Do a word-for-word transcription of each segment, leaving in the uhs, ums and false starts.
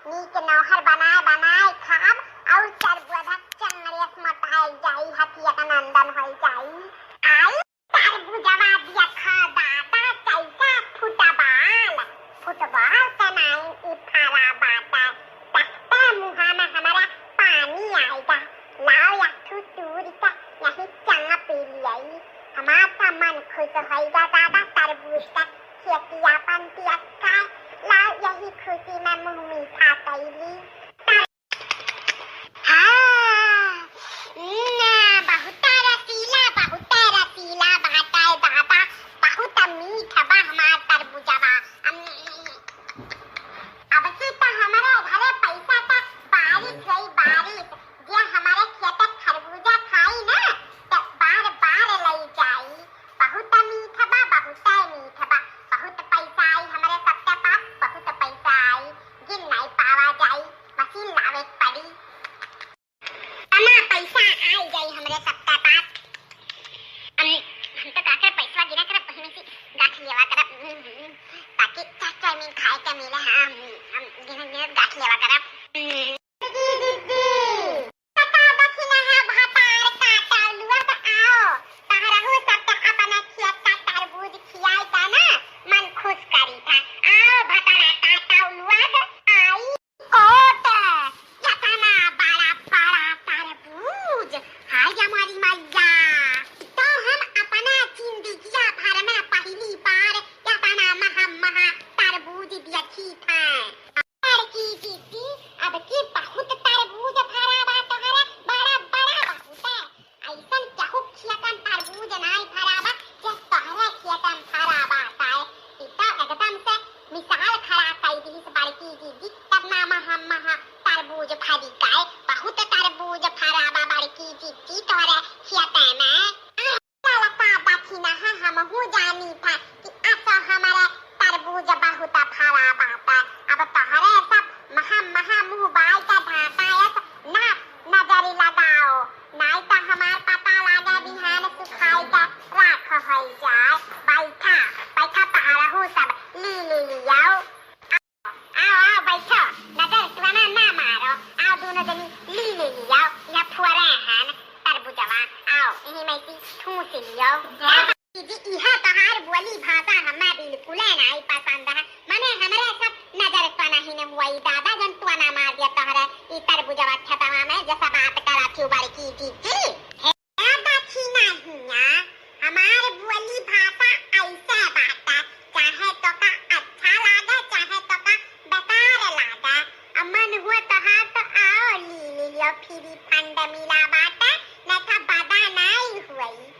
नीक नौहर बनाए बनाए खाब, और तरबुजवा चमड़े से मोटाई जाई, हथिया का नंदन होई जाई। आई तरबुजवा देखा दादा, कैसा फुटबॉल, फुटबॉल के नाई ई फरा बाटा, तख्ता मुहा में हमारा पानी आएगा। लाओ याथू तूरी का यही चाह पी लियाई। हमार तो मन खुश होइगा दादा, तरबूज का खेती आपन पियक्का। लाओ यही खुशी में मुँह मीठा कैली। हाँ, उम, बहुत रसीला, बहुत रसीला बाटे दादा, बहुत मीठ बा हमार तरबूजवा। अम, अब की तो हमारे घरे पैसा का बारिश होई, बारिश। जे हमारे खेत खरबूजा खाई ना, तो बार बार लई जाई। बहुत मीठ बा, बहुत मीठ बा। बहुत पैसा आई हमरे सबके पास, बहुत पैसा आई। गिन नाई पावा जाई, मशीन लावे के पड़ी। तना पैसा आई जाई हमरे सबके पास। हम, हम तो का करे पैसा गिना करब, कहीं में से गांठ लेवा करब, ताकि चार चार में खाए के मिले। हाँ, हम, हम गिनत गिनत गांठ लेवा करब। दीदी, दीदी, बता दखिना है भतार काटा लुआ तो आओ, तहरहु सब तो अपना खेत का तरबूज खियाई का ना मन खुश करी था। आओ भतारा काटा लुआ तो आई। कोट, यतना बड़ा बड़ा तरबूज, हाय हमारी मैया, तो हम अपना जिंदगिया भर में पहली बार यतना महा महा तरबूज देखी था। बड़की दीदी, अब की बहुत तरबूज फरा बा तोहरा, बड़ा बड़ा बहुत। ऐसन केहू खेतन तरबूज नाई फरा बा, जे तोहरा खेतन फरा बा। ताए, ई तो एकदम से मिसाल खड़ा कई दिहिस बड़की दीदी, तब ना महा महा तरबूज फरी काए, बहुत तरबूज फरा बा बड़की दीदी तोहरे खेते में। ललका दखिना है, हमहू जानी था कि असो हमारे तरबूज बहुत फरा बाटे। अब तोहरे सब महा महा मुँह बाई के ढाका एस ना नजर लगाओ, नाई तो हमार पता लागे बिहान सुखाई के राख होई जाए। बैठा, बैठा तोहरहू सब ली ली लियाओ। आओ, आओ, बैठो, नजर टोना ना मारो। आओ, दोनों जनी ली ले लियो, यह फुअरे हन तरबुजवा। आओ, इही में से ठूस लियो। दीदी, इहा तोहार बोली भाषा हमें बिल्कुले नाई पसंद है। मने हमरे सब नजर टोना ही न हुआ, ई दादा जन टोना मार दिया तोहरे ई तरबुजवा खेतवा में, जैसा बात करत थी बड़की दीदी। ए दखिना हिया, हमार बोली भाषा ऐसे बाटे, चाहे तोका अच्छा लागे, चाहे तोका बेकार लागे। अब मन हुआ तोहार तो आओ ली, ली लियो, free fund मिला बाटे, नहीं तो बदा नाई हुई।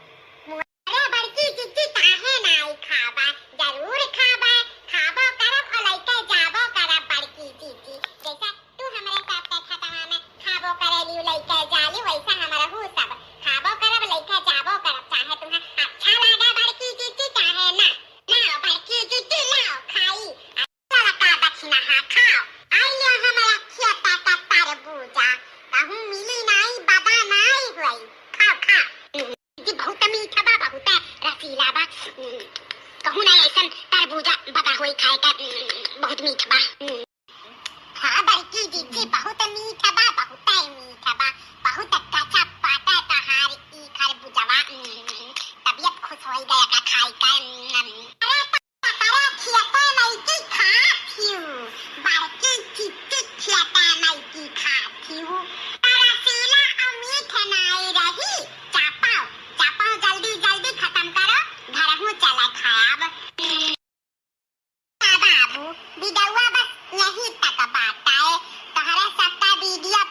अरे बड़की जीजी काहे नाई खाबा? जरूर खाबा, खाबो करब और लइके जाबो करब बड़की जीजी। जैसा तू हमरे सबके खेतवा में खाबो करेली, लइके जाली, वैसा हमरहू सब खाबो करब, लइके जाबो करब, चाहे तुम्हें अच्छा लागे बड़की जीजी, चाहे ना। लाओ बड़की जीजी, लाओ खाई। अच्छा लगा दखिना हा, खाओ। आई लियो हमरा खेता का तरबूजा, कहूँ मिली नाई, बदा नाई होई। खाओ, खाओ। जी, बहुत मीठा बा, बहुत रसीला बा। हम्म, कहूँ ना ऐसन तरबूजा बदा होई खाए का, हम्म, बहुत मीठ बा। हम्म। हाँ, बड़की जीजी, बहुत मीठ बा, बहुत मीठ बा, बहुत गजब बाटे तोहार ई खरबूजवा। हम्म, तबियत खुश होई गया का खाई का। हम्म, अरे, त-, तोहरा खेते में की खात हियू? बड़की जीजी खेते में की खात हियू? रसीला और मीठ नाई रही, चापाओ, चापाओ, जल्दी, जल्दी खत्म करो, घरहू चला खाब। बाबू, वीडियोवा बस यहीं तक बाटे। तोहरे सबका वीडियो